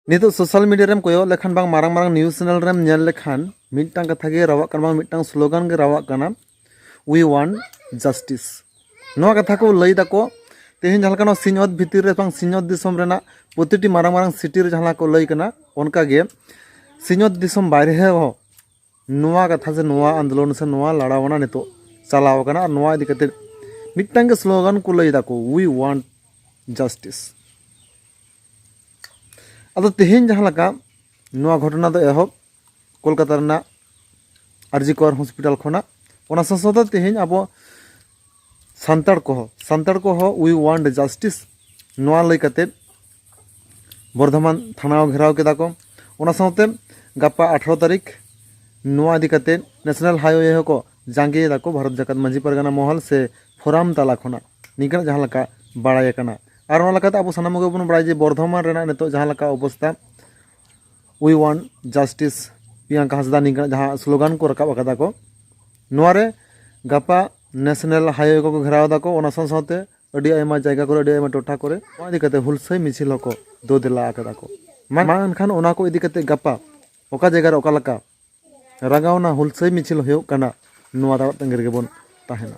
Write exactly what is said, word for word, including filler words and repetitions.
ᱱᱤᱛᱚᱜ social media ᱨᱮᱢ ᱠᱚᱭᱚᱜ ᱞᱮᱠᱷᱟᱱ, ᱵᱟᱝ ᱢᱟᱨᱟᱝ ᱢᱟᱨᱟᱝ ᱱᱤᱭᱩᱡᱽ ᱪᱮᱱᱮᱞ ᱨᱮᱢ ᱧᱮᱞ ᱞᱮᱠᱷᱟᱱ, ᱢᱤᱫᱴᱟᱝ ᱠᱟᱛᱷᱟ ᱜᱮ ᱨᱟᱣᱟᱜ ᱠᱟᱱᱟ, ᱵᱟᱝ ᱢᱤᱫᱴᱟᱝ ᱥᱞᱳᱜᱟᱱ ᱜᱮ ᱨᱟᱣᱟᱜ ᱠᱟᱱᱟ, "We want justice." ᱱᱚᱣᱟ ᱠᱟᱛᱷᱟ ᱠᱚ ᱞᱟᱹᱭ ᱫᱟᱠᱚ᱾ ᱛᱮᱦᱮᱧ ᱡᱟᱦᱟᱸ ᱞᱮᱠᱟ ᱱᱚᱣᱟ ᱥᱤᱧᱚᱛ ᱵᱷᱤᱛᱤᱨ ᱨᱮ ᱵᱟᱝ ᱥᱤᱧᱚᱛ ᱫᱤᱥᱚᱢ ᱨᱮᱱᱟᱜ ᱯᱨᱚᱛᱤᱴᱤ ᱢᱟᱨᱟᱝ ᱢᱟᱨᱟᱝ ᱥᱤᱴᱤ ᱨᱮ ᱡᱟᱦᱟᱸ ᱞᱮᱠᱟ ᱠᱚ ᱞᱟᱹᱭ ᱠᱟᱱᱟ, ᱚᱱᱠᱟᱜᱮ ᱥᱤᱧᱚᱛ ᱫᱤᱥᱚᱢ ᱵᱟᱭᱨᱮ ᱦᱚᱸ ᱱᱚᱣᱟ ᱠᱟᱛᱷᱟ ᱥᱮ ᱱᱚᱣᱟ ᱟᱱᱫᱳᱞᱚᱱ ᱥᱮ ᱱᱚᱣᱟ ᱞᱟᱲᱟᱣᱟᱱᱟ ᱱᱤᱛᱚᱜ ᱪᱟᱞᱟᱣ ᱟᱠᱟᱱᱟ᱾ ᱟᱨ ᱱᱚᱣᱟ ᱤᱫᱤ ᱠᱟᱛᱮ ᱢᱤᱫᱴᱟᱝ ᱜᱮ ᱥᱞᱳᱜᱟᱱ ᱠᱚ ᱞᱟᱹᱭ ᱫᱟᱠᱚ, "We want justice." ᱟᱫᱚ ᱛᱮᱦᱮᱧ ᱡᱟᱦᱟᱸ ᱞᱮᱠᱟ ᱱᱚᱣᱟ ᱜᱷᱚᱴᱚᱱᱟ ᱫᱚ ᱮᱦᱚᱵ ᱠᱳᱞᱠᱟᱛᱟ ᱨᱮᱱᱟᱜ ᱟᱨᱡᱤ ᱠᱚᱨ ᱦᱚᱥᱯᱤᱴᱟᱞ ᱠᱷᱚᱱᱟᱜ, ᱚᱱᱟ ᱥᱟᱶ ᱥᱟᱶᱛᱮ ᱛᱮᱦᱮᱧ ᱟᱵᱚ ᱥᱟᱱᱛᱟᱲ ᱠᱚᱦᱚᱸ, ᱥᱟᱱᱛᱟᱲ ᱠᱚᱦᱚᱸ "We want justice" ᱱᱚᱣᱟ ᱞᱟᱹᱭ ᱠᱟᱛᱮ ᱵᱚᱨᱫᱷᱚᱢᱟᱱ ᱛᱷᱟᱱᱟ ᱦᱚᱸ ᱜᱷᱮᱨᱟᱣ ᱠᱮᱫᱟ ᱠᱚ᱾ ᱚᱱᱟ ᱥᱟᱶᱛᱮ ᱜᱟᱯᱟ ᱟᱴᱷᱨᱚ ᱛᱟᱹᱨᱤᱠᱷ ᱱᱚᱣᱟ ᱤᱫᱤ ᱠᱟᱛᱮ ᱱᱮᱥᱱᱟᱞ ᱦᱟᱭᱣᱮ ᱦᱚᱸᱠᱚ ᱡᱟᱸᱜᱮᱭᱮᱫᱟ ᱠᱚ ᱵᱷᱟᱨᱚᱛ ᱡᱟᱠᱟᱛ ᱢᱟᱹᱡᱷᱤ ᱯᱟᱨᱜᱟᱱᱟ ᱢᱚᱦᱚᱞ ᱥᱮ ᱯᱷᱳᱨᱟᱢ ᱛᱟᱞᱟ ᱠᱷᱚᱱᱟᱜ, ᱱᱤᱝᱠᱟᱹᱱᱟᱜ ᱡᱟᱦᱟᱸ ᱞᱮᱠᱟ ᱵᱟᱲᱟᱭ ᱟᱠᱟᱱᱟ᱾ ᱟᱨ ᱚᱱᱟ ᱞᱮᱠᱟᱛᱮ ᱟᱵᱚ ᱥᱟᱱᱟᱢ ᱠᱚᱜᱮ ᱵᱚᱱ ᱵᱟᱲᱟᱭᱟ ᱡᱮ ᱵᱚᱨᱫᱷᱚᱢᱟᱱ ᱨᱮᱱᱟᱜ ᱱᱤᱛᱚᱜ ᱡᱟᱦᱟᱸ ᱞᱮᱠᱟ ᱚᱵᱚᱥᱛᱟ, "We want justice", ᱯᱤᱭᱟᱝᱠᱟ ᱦᱟᱸᱥᱫᱟ ᱱᱤᱝᱠᱟᱹᱱᱟᱜ ᱡᱟᱦᱟᱸ ᱥᱞᱳᱜᱟᱱ ᱠᱚ ᱨᱟᱠᱟᱵ ᱟᱠᱟᱫᱟ ᱠᱚ, ᱱᱚᱣᱟ ᱨᱮ ᱜᱟᱯᱟ ᱱᱮᱥᱱᱟᱞ ᱦᱟᱭᱣᱮ ᱠᱚᱠᱚ ᱜᱷᱮᱨᱟᱣ ᱫᱟᱠᱚ᱾ ᱚᱱᱟ ᱥᱟᱶ ᱥᱟᱶᱛᱮ ᱟᱹᱰᱤ ᱟᱭᱢᱟ ᱡᱟᱭᱜᱟ ᱠᱚᱨᱮ, ᱟᱹᱰᱤ ᱟᱭᱢᱟ ᱴᱚᱴᱷᱟ ᱠᱚᱨᱮ ᱱᱚᱣᱟ ᱤᱫᱤ ᱠᱟᱛᱮ ᱦᱩᱞᱥᱟᱹᱭ ᱢᱤᱪᱷᱤᱞ ᱦᱚᱸᱠᱚ ᱫᱚ ᱫᱮᱞᱟ ᱟᱠᱟᱫᱟ ᱠᱚ᱾ ᱢᱟ, ᱢᱟ ᱮᱱᱠᱷᱟᱱ ᱚᱱᱟ ᱠᱚ ᱤᱫᱤ ᱠᱟᱛᱮ ᱜᱟᱯᱟ ᱚᱠᱟ ᱡᱟᱭᱜᱟ ᱨᱮ ᱚᱠᱟ ᱞᱮᱠᱟ ᱨᱟᱸᱜᱟᱣᱱᱟ ᱦᱩᱞᱥᱟᱹᱭ ᱢᱤᱪᱷᱤᱞ ᱦᱩᱭᱩᱜ ᱠᱟᱱᱟ, ᱱᱚᱣᱟ ᱛᱟᱲᱟᱜ ᱛᱟᱺᱜᱤ ᱨᱮᱜᱮ ᱵᱚᱱ ᱛᱟᱦᱮᱱᱟ᱾